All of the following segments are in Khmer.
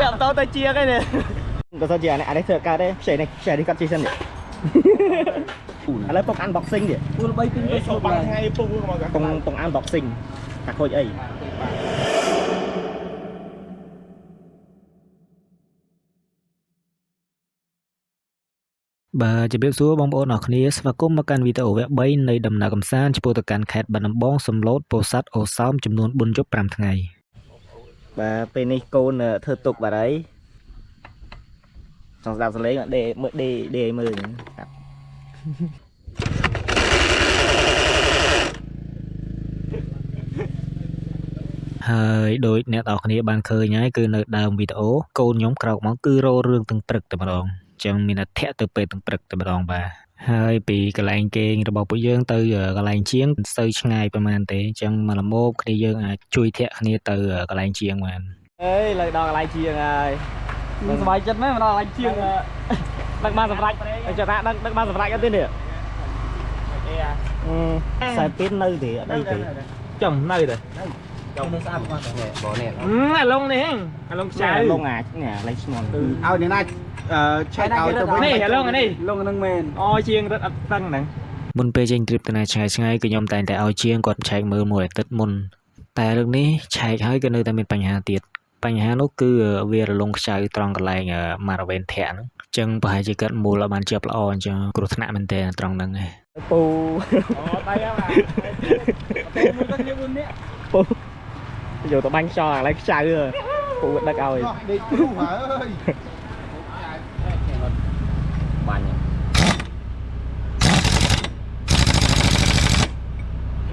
ធាក់ម៉ូតូទៅជាងឯនេះបើសិនជាអានេះអានេះធ្វើកើតទេខ្ចីនេះខ្ចីនេះគាត់ជិះសិននេះឥឡូវពុក unboxing នេះ ពូល្បីពី Facebook បាំងថ្ងៃពូមក ពងពង unboxing ថាខូចអី បាទជម្រាបសួរបងប្អូនអរគ្នាស្វាគមន៍មកកាន់វីដេអូវគ្គ3នៃដំណើរកម្សាន្តឆ្ពោះទៅកាន់ខេត្តបាត់ដំបងសំឡូតពោធិ៍សាត់អូសោមចំនួន4យប់5ថ្ងៃ បាទពេលនេះកូនធ្វើទុកបាត់ហើយចង់ស្ដាប់សលេងដេមើលដេដេឲ្យមើលស្ដាប់ ហើយដោយអ្នកទាំងអស់គ្នាបានឃើញហើយគឺនៅដើមវីដេអូកូនខ្ញុំក្រោកមកគឺរោរឿងទាំងព្រឹកតែម្ដងអញ្ចឹងមានតែធាក់ទៅពេទ្យទាំងព្រឹកតែម្ដងបាទហើយពីកន្លែងគេងរបស់ពួកយើងទៅកន្លែងជាងមិនសូវឆ្ងាយប្រហែលទេអញ្ចឹងមកល្មមគ្នាយើងអាចជួយធាក់គ្នាទៅកន្លែងជាងបាន អេលើដល់កន្លែងជាងហើយ មិនសប្បាយចិត្តមែនមកដល់កន្លែងជាង ដឹងបានសម្រេចចរាដឹងដឹងបានសម្រេចអត់ទេនេះអឺខ្សែពីននៅទេអត់អីទេ ចំនៅទេ ចូលស្អាតមក បងនេះ អាឡុងនេះអាឡុងខ្ចៅ លងអាចនេះលេខឈ្មោះ ឲ្យអ្នកណាឆែកឲ្យទៅវិញ នេះអាឡុងនេះ លងនឹងមែន អូជាងរត់អត់តឹងហ្នឹង មុនពេលចេញ trip ទៅណាឆ្ងាយឆ្ងាយគឺខ្ញុំតែងតែឲ្យជាងគាត់ឆែកមើលមួយអាទិត្យមុនតែលើកនេះឆែកហើយក៏នៅតែមានបញ្ហាទៀតបញ្ហានោះគឺវារលងខ្ចៅត្រង់កន្លែងម៉ារ៉ាវ៉េនធាក់ហ្នឹងអញ្ចឹងប្រហែលជាគាត់មូលអត់បានជាប់ល្អអញ្ចឹងគ្រោះថ្នាក់មែនទែនត្រង់ហ្នឹងឯង ពូ អូដៃហ្នឹងមួយទៅគ្នា4នាក់ ពូយកទៅបាញ់ខ្យល់កន្លែងខ្ចៅពូដឹកឲ្យ ដេកគ្រូហើយ បាញ់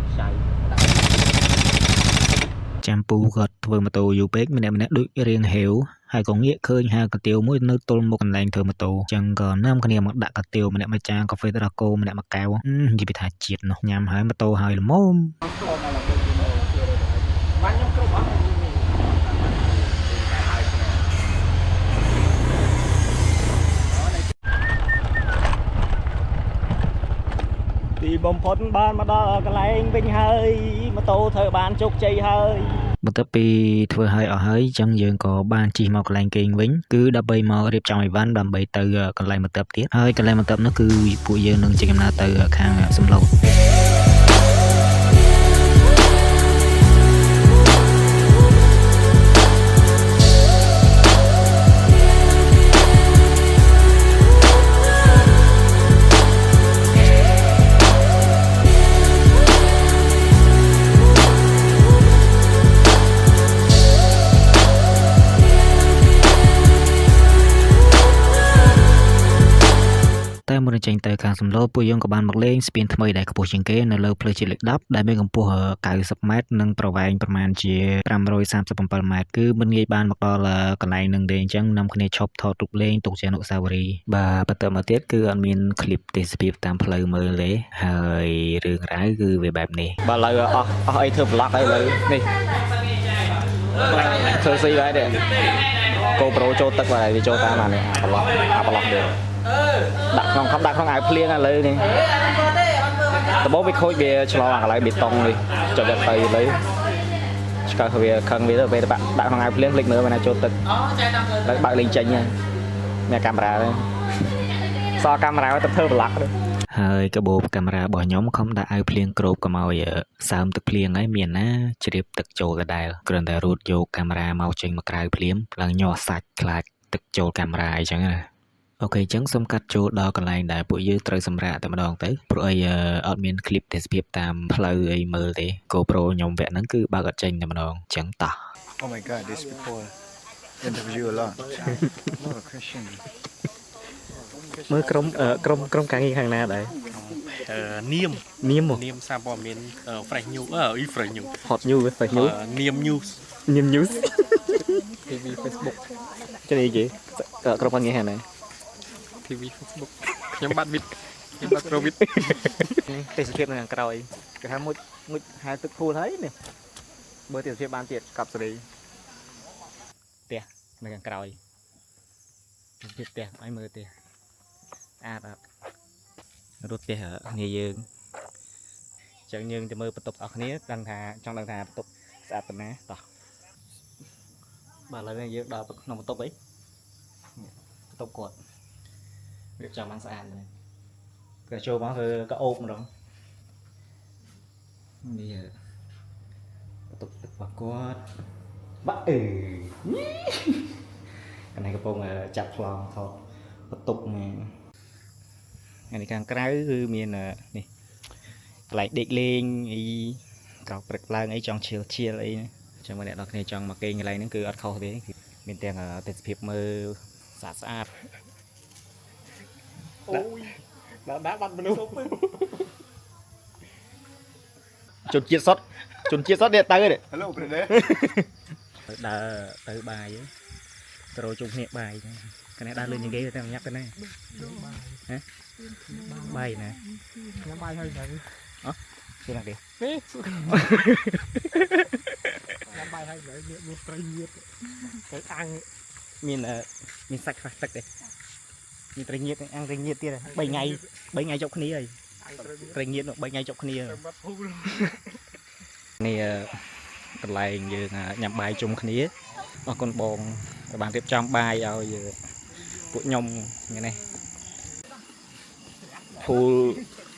ខ្ចៅ ចាំពូគាត់ធ្វើម៉ូតូយូរពេកម្នាក់ម្នាក់ដូចរៀងហេវហើយក៏ងាកឃើញហាកាទៀវមួយនៅទល់មុខកន្លែងធ្វើម៉ូតូអញ្ចឹងក៏នាំគ្នាមកដាក់កាទៀវម្នាក់មួយចានកាហ្វេទឹកដោះគោម្នាក់មួយកែវនិយាយពីថាជាតិនោះញ៉ាំហើយម៉ូតូហើយល្មម បាញ់ខ្ញុំគ្រប់អស់ទីបំផុតបានមកដល់កន្លែងវិញហើយម៉ូតូធ្វើបានជោគជ័យហើយ បន្ទាប់ពីធ្វើហើយអស់ហើយអញ្ចឹងយើងក៏បានជិះមកកន្លែងគេងវិញគឺដើម្បីមករៀបចំអីវ៉ាន់ដើម្បីទៅកន្លែងបន្ទាប់ទៀតហើយកន្លែងបន្ទាប់នោះគឺពួកយើងនឹងជិះដំណើរទៅខាងសំឡូត តែមុននឹងចេញទៅខាងសំឡូតពួកយើងក៏បានមកលេងស្ពានថ្មីដែលខ្ពស់ជាងគេនៅលើផ្លូវជាតិលេខ10ដែលមានកម្ពស់90ម៉ែត្រនិងប្រវែងប្រមាណជា537ម៉ែត្រគឺមិនងាយបានមកដល់កន្លែងនឹងទេអញ្ចឹងនាំគ្នាឈប់ថតរូបលេងទុកជាអនុស្សាវរីយ៍បាទបន្តមកទៀតគឺអត់មានឃ្លីបទេសភាពតាមផ្លូវមើលទេហើយរឿងរ៉ាវគឺវាបែបនេះ បាទឥឡូវអស់អស់អីធ្វើ vlog ហើយឥឡូវនេះធ្វើស៊ីហើយនេះ GoPro ចូលទឹកបាទហើយវាចូលតាមអានេះអាប្រឡោះអាប្រឡោះនេះដាក់ក្នុងខំដាក់ក្នុងអាវភ្លៀងឥឡូវនេះដំបូងវាខូចវាឆ្លងអាកន្លែងបេតុងនេះចុចទៅឥឡូវឆ្កឹះវាខឹងវាទៅពេលដាក់ដាក់ក្នុងអាវភ្លៀងភ្លេចមើលវាណាចូលទឹកឥឡូវបើកលេងចេញហើយមានកាមេរ៉ាទេសល់កាមេរ៉ាទៅធ្វើ vlog ទៅ ហើយកាបូបកាមេរ៉ារបស់ខ្ញុំខំដាក់អាវភ្លៀងគ្របកុំឲ្យសើមទឹកភ្លៀងហើយមានណាជ្រាបទឹកចូលដដែលគ្រាន់តែរូតយកកាមេរ៉ាមកចេញមកក្រៅភ្លាមឡើងញ័រសាច់ខ្លាចទឹកចូលកាមេរ៉ាអីចឹងណាOK អញ្ចឹងសូមកាត់ចូលដល់កន្លែងដែលពួកយើងត្រូវសម្រាកតែម្ដងទៅព្រោះអីអត់មានឃ្លីបទេសភាពតាមផ្លូវអីមើលទេ GoPro ខ្ញុំវគ្គហ្នឹងគឺបើកអត់ចេញតែម្ដងអញ្ចឹងតោះ Oh my God, these people interview a lot. A lot of question. មើលក្រុមក្រុមក្រុមការងារខាងណាដែរ នាម នាមមក នាមសារព័ត៌មាន Fresh News អឺអី Fresh News Hot News Fresh News នាម News នាម News TV Facebook ចឹងនេះគេក្រុមការងារខាងណា TV Facebook ខ្ញុំបាត់វិតខ្ញុំបាត់ប្រូវិត ទេសភាពនៅខាងក្រោយគេថាមុជមុជហែលទឹកធូលហើយនេះមើលទេសភាពបានទៀតកប់សេរីផ្ទះនៅខាងក្រោយទេសភាពផ្ទះឲ្យមើលផ្ទះស្អាតអត់រត់ផ្ទះគ្នាយើងអញ្ចឹងយើងទៅមើលបន្ទប់អស់គ្នាដឹងថាចង់ដឹងថាបន្ទប់ស្អាតប៉ុណ្ណាតោះ បាទឥឡូវនេះយើងដល់ក្នុងបន្ទប់អីបន្ទប់គាត់រៀបចំបានស្អាតเลยក៏ចូលមកគឺក៏អូបម្ដងនេះបន្ទប់ទឹករបស់គាត់បាក់អឺ អានេះកំពុងចាប់ប្លង់ថតបន្ទប់នេះអានេះខាងក្រៅគឺមាននេះកន្លែងដេកលេងអីក្រោកព្រឹកឡើងអីចង់ឈៀលឈៀលអីណា ចឹងមកអ្នកនរគ្នាចង់មកគេងកន្លែងហ្នឹងគឺអត់ខុសទេគឺមានទាំងទេសភាពមើលស្អាតស្អាត អូយដល់ដាក់បាត់មនុស្ស ជនជាតិសុតជនជាតិសុតនេះទៅនេះ Hello brother. ដើរទៅបាយទៅរកជុំគ្នាបាយចឹងកណែដើរលឿនជាងគេតែញាប់ទៅណាហ៎បាយណា ញ៉ាំបាយហើយទៅ ជឿណាគេ នេះញ៉ាំបាយហើយទៅមានត្រីងៀតទៅអាំង មានមានសាច់ខ្វះទឹកទេមានត្រីងៀតអាំងត្រីងៀតទៀត3ថ្ងៃ3ថ្ងៃជប់គ្នាហើយ អាំងត្រីងៀត ត្រីងៀតនោះ3ថ្ងៃជប់គ្នា ទៅបាត់ភូមិ នេះកន្លែងយើងញ៉ាំបាយជុំគ្នាអរគុណបងដែលបានរៀបចំបាយឲ្យពួកខ្ញុំថ្ងៃនេះភូល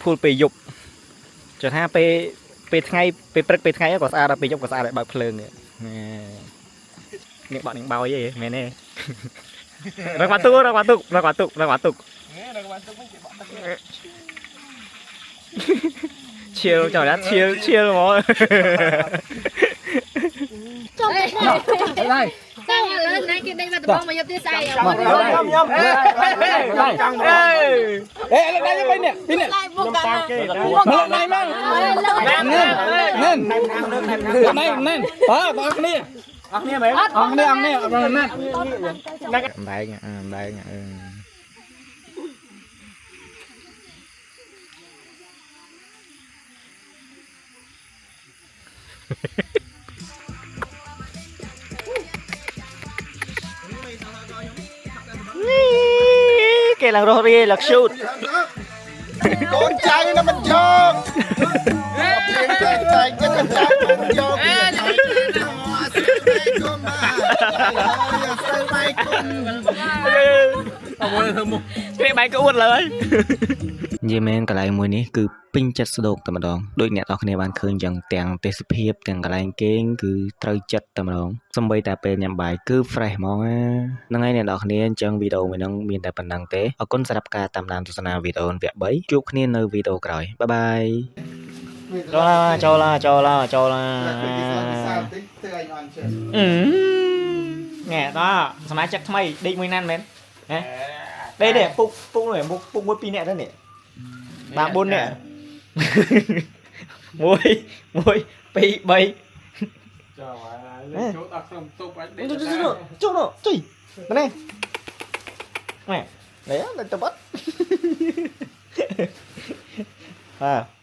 ភូលពេលយប់ចុះថាពេលពេលថ្ងៃពេលព្រឹកពេលថ្ងៃក៏ស្អាតដែរពេលយប់ក៏ស្អាតដែរបើកភ្លើងនេះនេះបាក់នឹងបោយអីមែនទេ រកបាទុករកបាទុករកបាទុករកបាទុក ដល់បាត់ទុកវិញគេបាក់ទឹក ឈៀលចង់ថាឈៀលឈៀលហ្មង ចុះ ឡើយ ចង់ឥឡូវណាគេដេញបាត់ដំបងមកយកទៀតស្អែក មកញ៉ាំញ៉ាំចង់អេអេលើកដៃទៅនេះពីនេះ ឡាយបុកកា គេ លើកដៃមកនេះនេះលើកដៃនេះបាទបងគ្នាអរគ្នាមែនអរគ្នាអរគ្នាអរគ្នា អំដែងអំដែងអឺនេះគេឡើងរស់រាយឡើងឈូត កូនចៅណាមិនយកតែតែតែកូនចៅមិនយកអេគុំមកស្បែកគុំ គេបែកក្អួតលើយ និយាយមែនកន្លែងមួយនេះគឺពេញចិត្តស្ដោកតែម្ដងដូចអ្នកនរគ្នាបានឃើញចឹងទាំងទេសភាពទាំងកន្លែងគេងគឺត្រូវចិត្តតែម្ដងសំបីតែពេលញ៉ាំបាយគឺ fresh ហ្មងណាហ្នឹងហើយអ្នកនរគ្នាអញ្ចឹងវីដេអូមួយហ្នឹងមានតែប៉ុណ្្នឹងទេអរគុណសម្រាប់ការតាមដានទស្សនាវីដេអូវគ្គ3ជួបគ្នានៅវីដេអូក្រោយបាយបាយ ចូលឡាចូលឡាចូលឡាចូលឡា សាតិចធ្វើឲ្យអន់ចេះ អឺងែតសមាជិកថ្មីដេកមួយណានមែនហ៎ដេកទេពុកពុកនេះពុកពុកមួយពីរនាក់ទៅនេះបាទ4នាក់1 1 2 3 ចុះហើយចូលដល់ក្នុងតុបអាចដេក ចូលចូលចូលជួយនេះណែនេះទៅបាត់បាទ